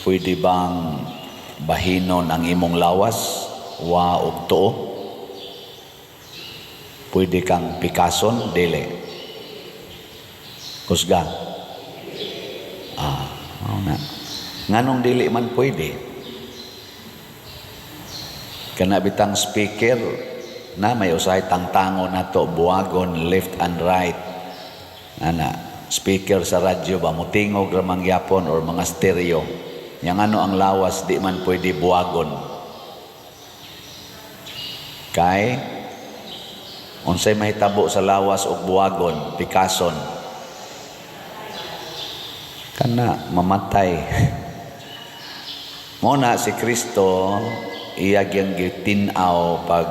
Pwede bang bahinon ang imong lawas wa og tuo? Pwede kang pikason? Dili. Kusga. Ah, mao na. Nganong dili man pwede? Kana bitang speaker na may usahay tangtangon nato, buwagon left and right. Ana, speaker sa radyo ba, mutingog ra man gyapon, or mga stereo. Yang ano, ang lawas di man pwede buwagon? Kay unsay mahitabo sa lawas og buwagon, pikason? Kana, mamatay. Mao na si Kristo, iya gyang gitin-aw pag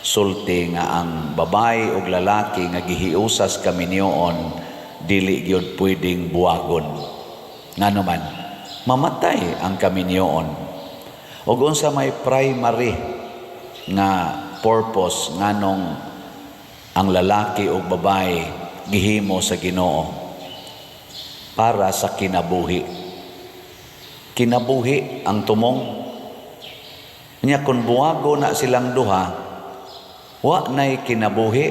sulti nga ang babae ug lalaki nga gihiusas kaminyoon dili gyud pwedeng buwagon. Ngano man, mamatay ang kaminyoon. Ug unsa may primary nga purpose nganong ang lalaki ug babae gihimo sa Ginoo? Para sa kinabuhi. Kinabuhi ang tumong. Nya kung buwago na silang duha, wa nay kinabuhi.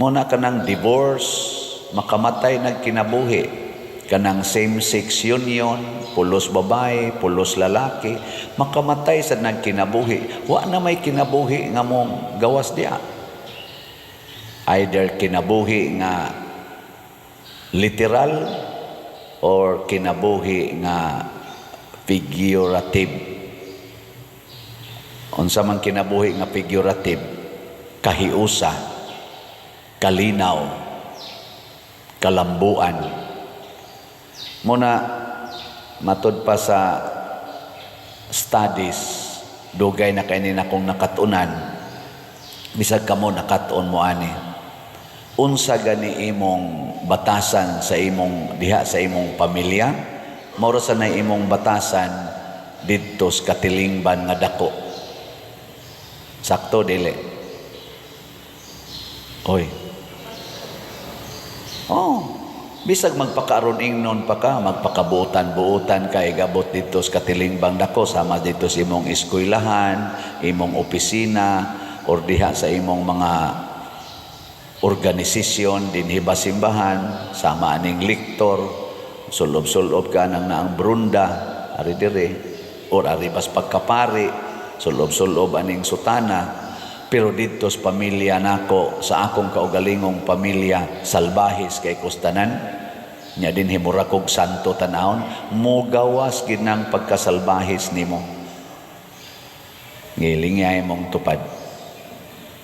Mao na kanang divorce, makamatay nagkinabuhi. Kanang same-sex union, pulos babae, pulos lalaki, makamatay sa nagkinabuhi. Wa na may kinabuhi nga mong gawas diya. Either kinabuhi nga literal or kinabuhi nga figurative. Unsa man kinabuhi nga figurative? Kahiusa, kalinaw, kalambuan. Mao na matud pa sa studies, dugay na kay ni akong nakatunan, bisag kamo nakatuon mo ani. Unsa gani imong batasan sa imong diha sa imong pamilya, mao ra sa nay imong batasan didto sa katilingban nga dako. Sakto, dili? Oy. Oh, bisag magpakaaron ingnon pa ka, magpakabuotan-buotan ka, igabot dito sa katilingban dako, sama dito sa imong eskwelahan, imong opisina, or diha sa imong mga organisasyon dinhi ba simbahan, sama aning lektor, sulob-sulob ka nang naang brunda, ari dire, or ari bas pagkapari, sulob-sulob aning sutana, pero dito sa pamilya nako, sa akong kaugalingong pamilya, salbahis kay kustanan nya din himura kog santo tanawon, mugawas ginang pagkasalbahis nimo. Ngilingay mong tupad.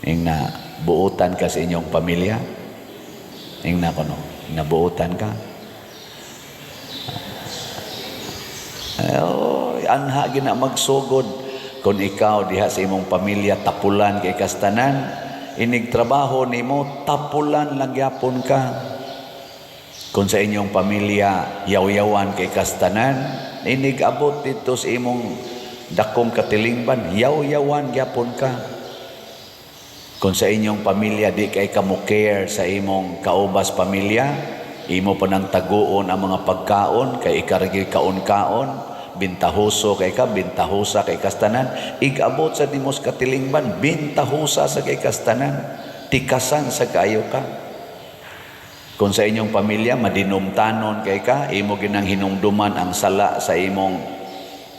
Ing na buutan ka sa inyong pamilya. Ing na kono, nabuutan ka. Oh, anha gina magsugod. Kung ikaw diha sa imong pamilya tapulan kay kastanan, inig trabaho nimo tapulan lang gyapon ka. Kung sa inyong pamilya yaw-yawan kay kastanan, inig abot dito sa imong dakong katilingban, yaw-yawan gyapon ka. Kung sa inyong pamilya di kay ka care sa imong kaubas pamilya, imo pa nang taguon ang mga pagkaon kay ikarigi kaon-kaon, bintahuso kay ka, bintahusa kay kastanan, igabot sa nimos katilingban, bintahusa sa kay kastanan, tikasan sa kaayo ka. Kung sa inyong pamilya madinumtanon kay ka, imo ginang hinumduman ang sala sa imong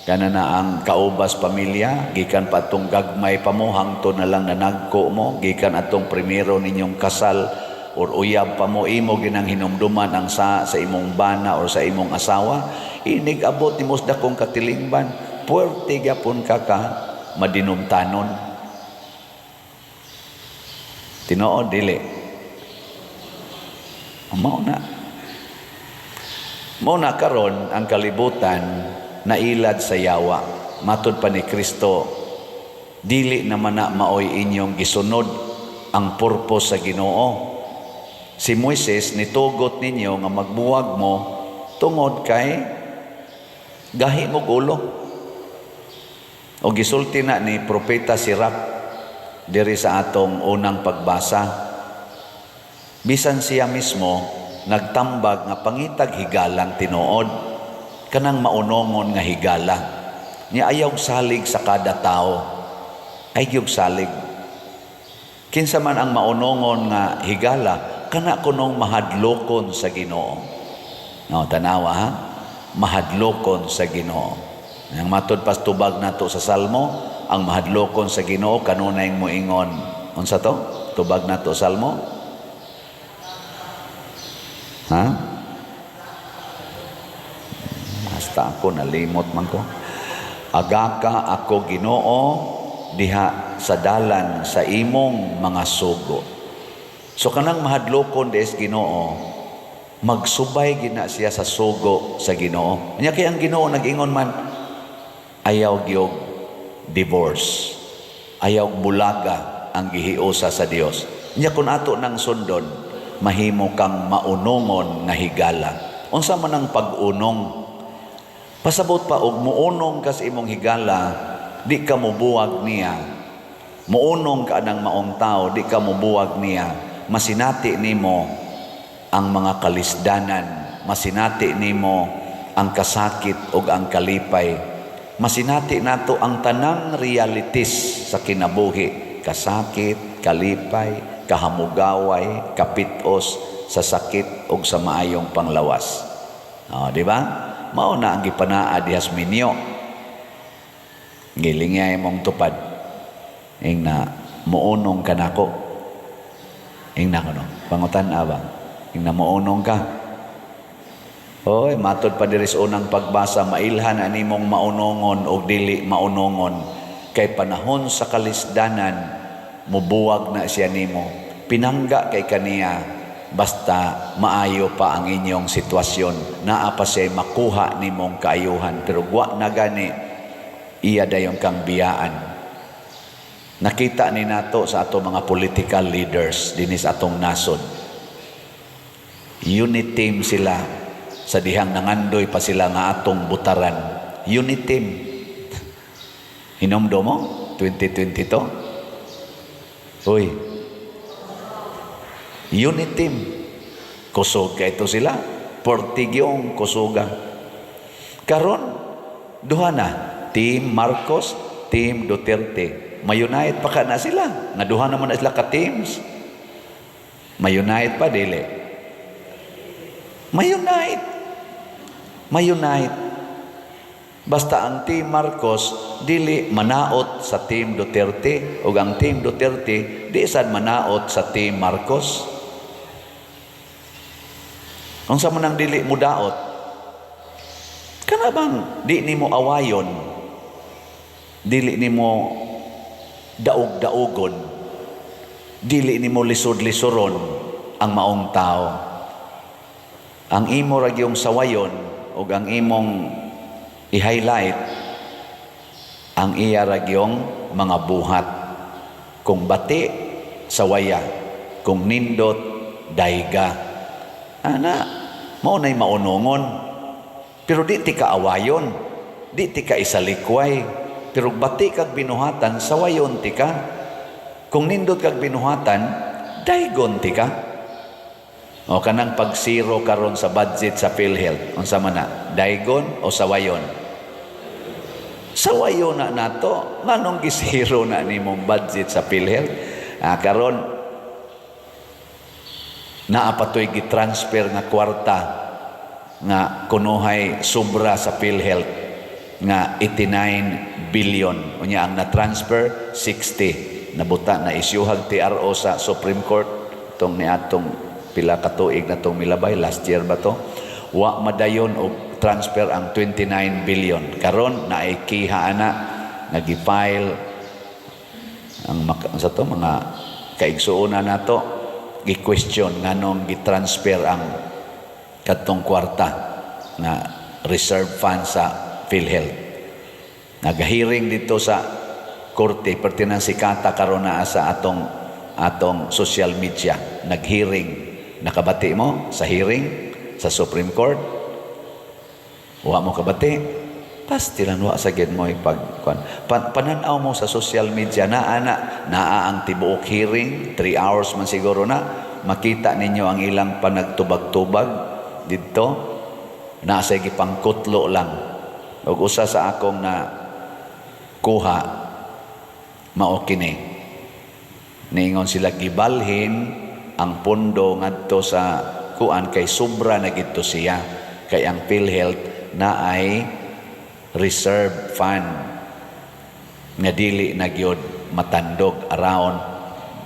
kana na ang kaubas pamilya, gikan pa atong gagmay pa mo hangtod na lang nanagko mo, gikan atong primero ninyong kasal or uyab pa mo, imo ginang hinumduman ang sa imong bana or sa imong asawa, inig abot nimo sa dakong katilingban, puwerte gyapon ka ka madinumtanon. Tinuod, dili? Mao na. Mao na karon ang kalibutan nailad sa yawa. Matod pa ni Kristo, dili naman na maoy inyong gisunod ang purpose sa Ginoo. Si Moises nitugot ninyo nga magbuwag mo tungod kay gahi mo ulo. O gisulti na ni Propeta Sirach diri sa atong unang pagbasa. Bisan siya mismo nagtambag nga pangitag higalang tinuod. Kanang maunongon nga higala. Nya ayaw salig sa kada tao. Ayaw salig. Kinsa man ang maunongon nga higala, kana kunong mahadlokon sa Ginoo. No, tanawa ha? Mahadlokon sa Ginoo. Ang matod pas tubag nato sa Salmo, ang mahadlokon sa Ginoo kanunay moingon. Unsa to? Tubag nato Salmo? Ha? Basta ako nalimot man ko. Agaka ako, Ginoo, diha sa dalan sa imong mga sugo. So kanang mahadlokon des Ginoo, magsubay gina siya sa sugo sa Ginoo. Nya kay ang Ginoo nag-ingon man, ayaw gyud divorce. Ayaw bulaga ang gihiusa sa Dios. Nya kun ato nang sundon, mahimo kang maunongon nga higala. Unsa man ang pag-unong? Pasabot pa og muunong ka sa imong higala, di ka mobuwag niya. Muunong ka ng maong tao, di ka mobuwag niya. Masinati nimo ang mga kalisdanan, masinati nimo ang kasakit ug ang kalipay. Masinati nato ang tanang realities sa kinabuhi, kasakit, kalipay, kahamugaway, kapitos sa sakit ug sa maayong panglawas. Oh, di ba? Mao na ang gipanaa diha sa minyo. Gilingay mong tupad. Ing na muunong ka nako. Ing na kuno. Pangutan ba? Ing na muunong ka. Oy, matod pa diri sa unang pagbasa, mailhan ani mong maunongon o dili maunongon. Kay panahon sa kalisdanan, mubuwag na siya nimo. Pinangga kay kaniya, basta maayo pa ang inyong sitwasyon, naa pa siya makuha nimong kaayuhan, pero wa na gani, iya dayon kang biyaan. Nakita ni nato sa ato mga political leaders dinhi sa atong nasod, unit team sila sa dihang nangandoy pa sila nga atong butaran. Unit team, hinomdom mo 2022. Uy, unit team. Kusog kay ito sila. Portigyong kusuga. Karon, duha na. Team Marcos, Team Duterte. Mayunite pa ka na sila. Nga duha naman na sila ka teams. Mayunite pa, dili. Mayunite. Mayunite. Basta ang Team Marcos dili manaot sa Team Duterte ug ang Team Duterte di sad manaot sa Team Marcos. Unsa man ang dili mo daot? Kana bang di nimo awayon? Dili nimo daog-daogon? Dili nimo lisod-lisoron ang maong tao? Ang imo ra gyung sawayon ug ang imong i-highlight ang iya ra gyung mga buhat. Kung bati, sawaya. Kung nindot, dayga. Ana, mao na'y maunongon. Pero di ti ka awayon, di ti ka isalikway. Pero bati kag binuhatan, sawayon ti ka. Kung nindot kag binuhatan, daygon ti ka. O kanang pagsiro karon sa budget sa PhilHealth, unsa man na? Daygon o sawayon? Sawayon na nato. Nganong gisiro na nimong budget sa PhilHealth? Ah, karon naa pa to'y gitransfer nga kwarta nga kunuhay sobra sa PhilHealth nga 89 billion. Unya ang na-transfer 60. Nabuta na isyuhag TRO sa Supreme Court tong niatong pila ka tuig na tong milabay, last year ba to? Wa madayon og transfer ang 29 billion. Karon naay kiha ana nga gi-file ang sa to mga kaigsuonan nato, gi-question nganong gi-transfer ang kadtong kwarta nga reserve fund sa PhilHealth. Nagahearing dito sa korte, perti nang sikata karon naa sa atong atong social media. Nag-hearing. Nakabati mo sa hearing sa Supreme Court? Wa mo kabati? Pastilan wa sa gid mo ipag kuan. Pananaw mo sa social media na ana naa ang tibuok hearing, 3 hours man siguro na makita ninyo ang ilang panagtubag-tubag didto. Naa say gipangkutlo lang. Ug usa sa akong na kuha mao kini. Niingon sila, gibalhin ang pondo ngadto sa kuan kay sobra na gidto siya, kay ang PhilHealth naay reserve fund nga dili na gyud matandog, around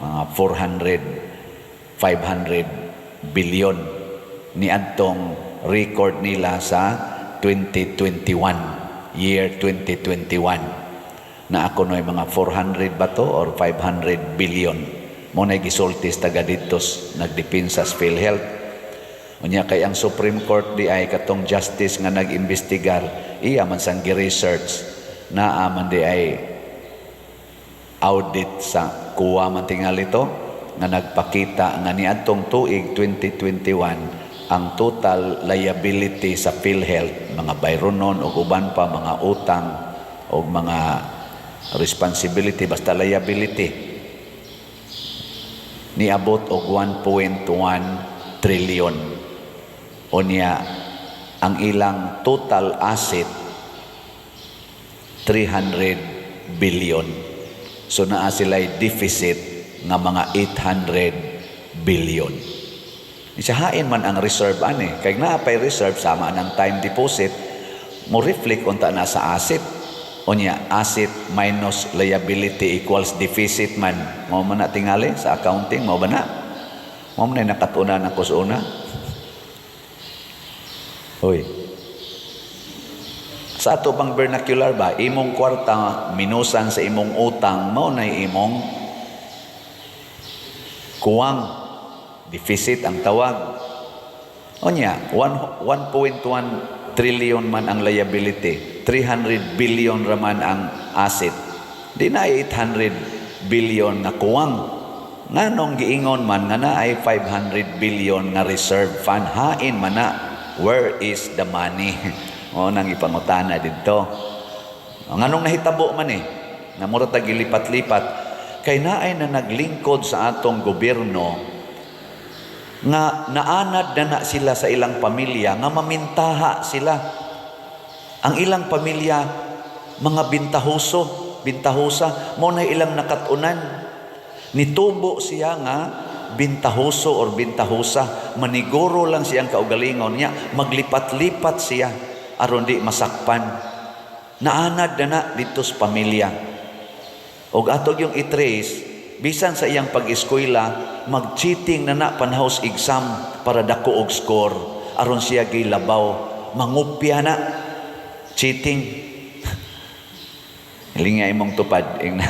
mga 400 500 billion niadtong record nila sa 2021, year 2021, na ako noy mga 400 ba to or 500 billion. Mao na gisulti sa taga didto nagdepensa sa PhilHealth. Unya kay ang Supreme Court di ay, katong justice nga nag-imbestigar, iya man sang gi-research, naa man di ay audit sa kuwa man tingali to nga nagpakita nga niadtong tuig 2021, ang total liability sa PhilHealth, mga bayronon ug uban pa, mga utang o mga responsibility, basta liability, niabot og 1.1 trillion. Unya ang ilang total asset 300 billion, so naa sila'y deficit nga mga 800 billion. Isahain man ang reserve ani, kay naa pay reserve sama ng time deposit, mo reflect unta na sa asset. Unya asset minus liability equals deficit man. Mao man na tingali sa accounting, mao ba na? Mao man na nakatunan ako sa una. Hoy. Sa ato pang vernacular ba, imong kwarta minusan sa imong utang, mao na imong kuwang, deficit ang tawag. Unya, 1.1 trillion man ang liability, 300 billion raman ang asset. Di na 800 billion nga kuwang. Nganong giingon man nga naay 500 billion nga reserve fund, hain man na? Where is the money? O nang ipangutana didto. Nganong nahitabo man eh? Nga mura ta gilipat-lipat kay naay na naglingkod sa atong gobyerno nga naanad na na sila sa ilang pamilya nga mamintaha sila. Ang ilang pamilya mga bintahoso, bintahosa, mao na ilang nakatunan. Nitubo siya nga bintahoso or bintahosa, maniguro lang siyang kaugalingon niya, maglipat-lipat siya aron di masakpan. Naanad na na didto sa pamilya. Og ato yung i-trace, bisan sa iyang pag-eskwela, mag-cheating na na panahos exam para dako og score aron siya gilabaw, mangupya na, cheating. Hilinga imong tupad, ingna,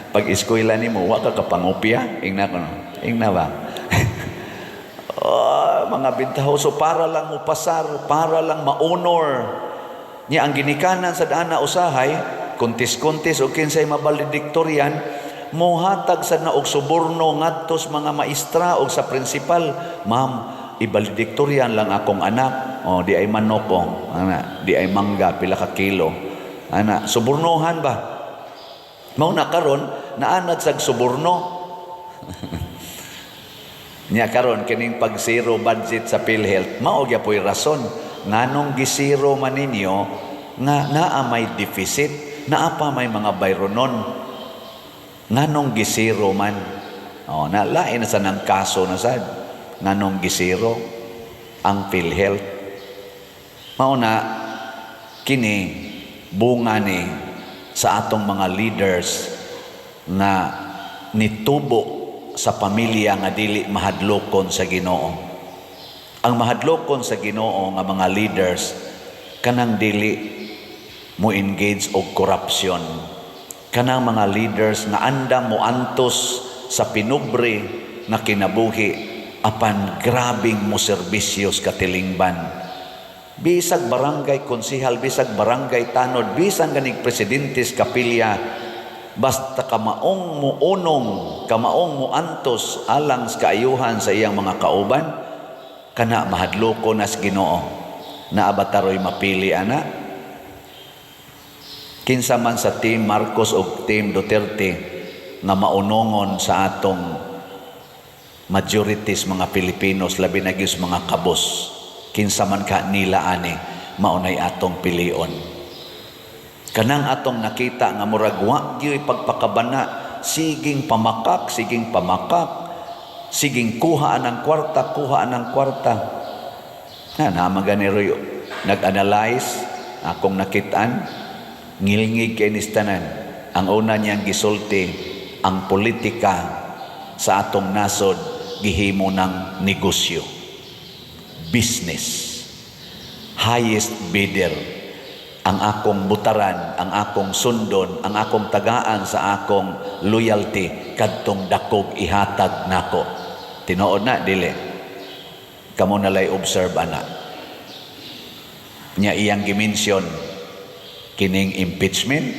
pag eskwela nimo wa ka kapangupya, ingna kuno, ingna ba? Oh, mga bintahoso para lang mo pasar, para lang ma-honor. Nya ang ginikanan sa dana usahay, kuntis-kuntis o kinsay mabalediktoryan, mohatag sa na og suborno ngadto sa mga maestra o sa principal. "Ma'am, ibalediktoryan lang akong anak. Oh, di ay manok ko. Ana, di ay mangga, pila ka kilo." Ana, subornohan ba? Mao na karon naanad sag suborno. Nya karon kining pag zero budget sa PhilHealth, mao gyapoy rason nganong gisiro man ninyo nga naa may deficit, naa pa may mga bayronon. Nganong gisiro man? Oh, na lain na sa nang kaso na sad nganong gisiro ang PhilHealth. Mao na kini bunga ni sa atong mga leaders nga nitubo sa pamilya nga dili mahadlokon sa Ginoo. Ang mahadlokon sa Ginoo nga mga leaders, kanang dili mo engage og corruption. Kanang mga leaders nga andam mo antos sa pinubre nga kinabuhi apan grabing mo serbisyo sa katilingban. Bisag barangay konsihal, bisag barangay tanod, bisan ganig presidente sa kapilya, basta kamaong muunong, kamaong muantos alang sa kaayuhan sa iyang mga kauban, kana mahadloko nas Ginoo. Naa ba taroy mapili ana? Kinsa man sa Team Marcos o Team Duterte nga maunongon sa atong majorities mga Pilipinos, labi na gyud sa mga kabos, kinsa man ka nila ani? Maunay atong pilion. Kanang atong nakita nga murag wa gyud pagpakabana, siging pamakak, siging pamakak, siging kuha ng kwarta, kuha ng kwarta. Na naman gani roy nag-analyze akong nakitaan, ngilngig kay tanan. Ang una niyang gisulti, ang politika sa atong nasod gihimo ng negosyo. Business. Highest bidder ang akong butaran, ang akong sundon, ang akong tagaan sa akong loyalty kadtong dakog ihatag nako. Tinuod na dili? Kamo na lay observe ana. Nya iyang gi-mention kining impeachment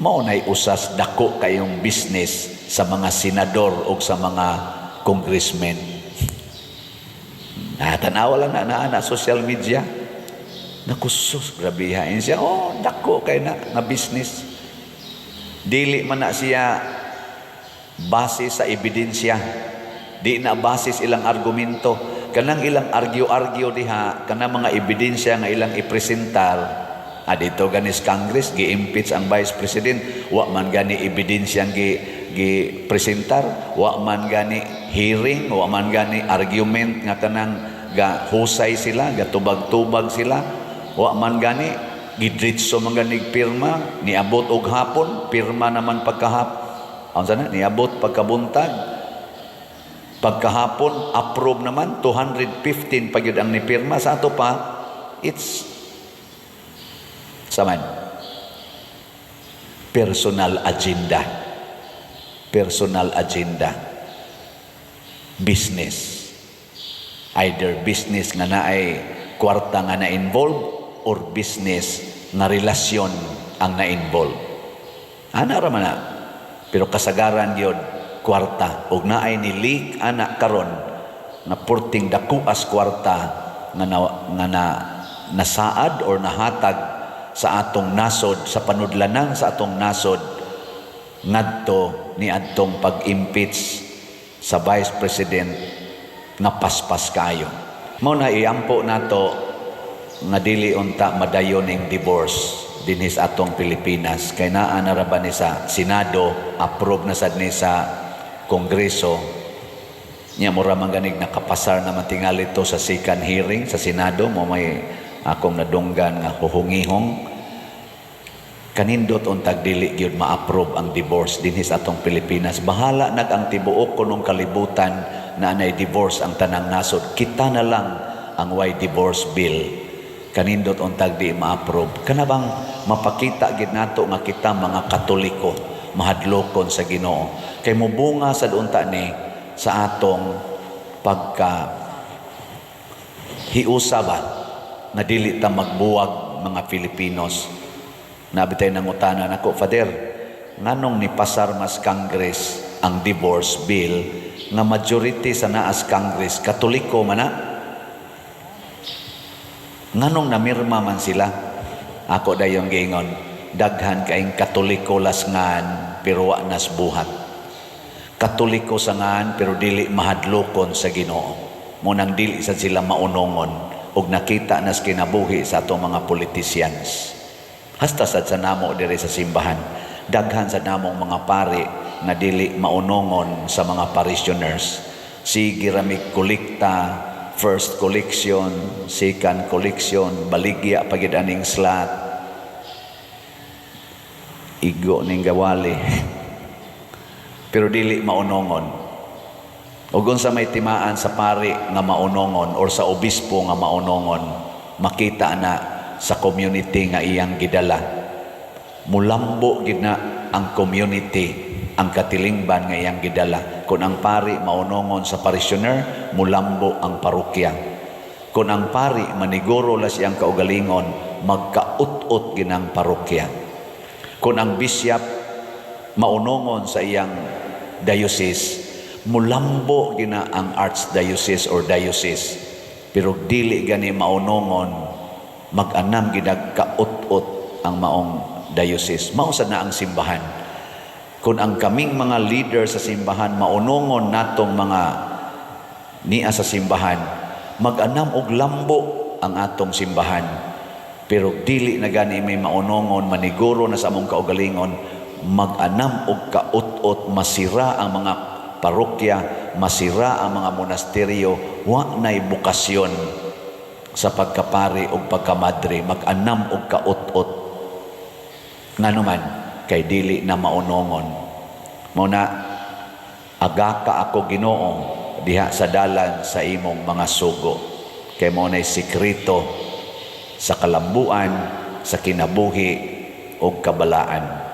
mao nay usas dako kayong business sa mga senador o sa mga congressmen. Na tanawa lang na na, na social media. Naku sus, grabe siya. Oh, dako kay na nga business. Dili man na siya base sa ebidensya. Di na base sa ilang argumento. Kanang ilang argue-argue diha, kanang mga ebidensya nga ilang ipresentar. Ah, dito ganis Congress, gi-impeach ang Vice President, wa man gani ebidensya gi gi-presentar, wa man gani hearing, wa man gani argument nga kanang ga husay sila, ga tubag-tubag sila, wa man gani gidritso man gani pirma, niabot og hapon, pirma naman pagkahap. Unsa na niabot pagkabuntag, pagkahapon approve naman, 215 pa gyud ang nipirma sa ato pa. It's saman personal agenda, personal agenda, business, either business nga naay kwarta nga na-involve or business nga relasyon ang na-involve. Ana ra man na, pero kasagaran gyud kwarta, ug naay ni leak ana karon nga purting dakuas kwarta nga na nasaad or nahatag sa atong nasod, sa panudlanan sa atong nasod ngadto ni adtong pag-impeach sa Vice President nga paspas kayo. Mao na iampo nato nga dili unta madayon ning divorce dinhi sa atong Pilipinas, kay naa na ra ba ni sa Senado, approve na sad ni sa Kongreso. Nya mura man ganig nakapasar na man tingali to sa second hearing sa Senado. Mo may akong nadunggan nga huhungihong. Kanindot untag dili gyud ma-approve ang divorce dinhi sa atong Pilipinas. Bahala nag ang tibuok kunong kalibutan na anay divorce ang tanang nasod, kita na lang ang way divorce bill. Kanindot untag di ma-approve. Kana bang mapakita gid nato nga kita mga Katoliko mahadlokon sa Ginoo, kay mubunga sad unta ni sa atong pagka hiusa ba nga dili ta magbuwag mga Filipinos. Naa bitay nangutana nako, "Father, nganong nipasar mas Congress ang divorce bill nga majority sa naas Congress Katoliko man na? Nganong namirma man sila?" Ako dayong giingon, "Daghan kaing Katoliko lasngan pero wa nas buhat. Katoliko sa ngan pero dili mahadlokon sa Ginoo. Mo nang dili sad sila maunongon, ug nakita nas kinabuhi sa atong mga politicians." Hasta sad sa namo diri sa simbahan, daghan sa namong mga pari nga dili maunongon sa mga parishioners. Sige ra mig kolekta, first collection, second collection, baligya pagid aning slot. Igo ning gawali. Pero dili maunongon. Ug unsa may timaan sa pari nga maunongon or sa obispo nga maunongon, makita na sa community nga iyang gidala. Mulambo gid na ang community, ang katilingban nga iyang gidala. Kung ang pari maunongon sa parishioner, mulambo ang parokya. Kung ang pari maniguro la siyang kaugalingon, magkaut-ut ginang parokya. Kung ang bishop maunongon sa iyang diocese, mulambo gina ang archdiocese or diocese. Pero dili gani maunongon, mag-anam ginag kaut-ut ang maong diocese. Mao sad na ang simbahan. Kung ang kaming mga leader sa simbahan maunongon natong mga niya sa simbahan, mag-anam og lambo ang atong simbahan. Pero dili na gani may maunongon, maniguro na sa among kaugalingon, mag-anam og kaut-ot, masira ang mga parokya, masira ang mga monasteryo, wa na'y bokasyon sa pagkapari o pagkamadre, mag-anam og kaut-ot. Ngano man, kay dili na maunongon. Mao na, agaka ako, Ginoo, diha sa dalan sa imong mga sugo. Kay mao na'y sekreto sa kalambuan, sa kinabuhi o kabalaan.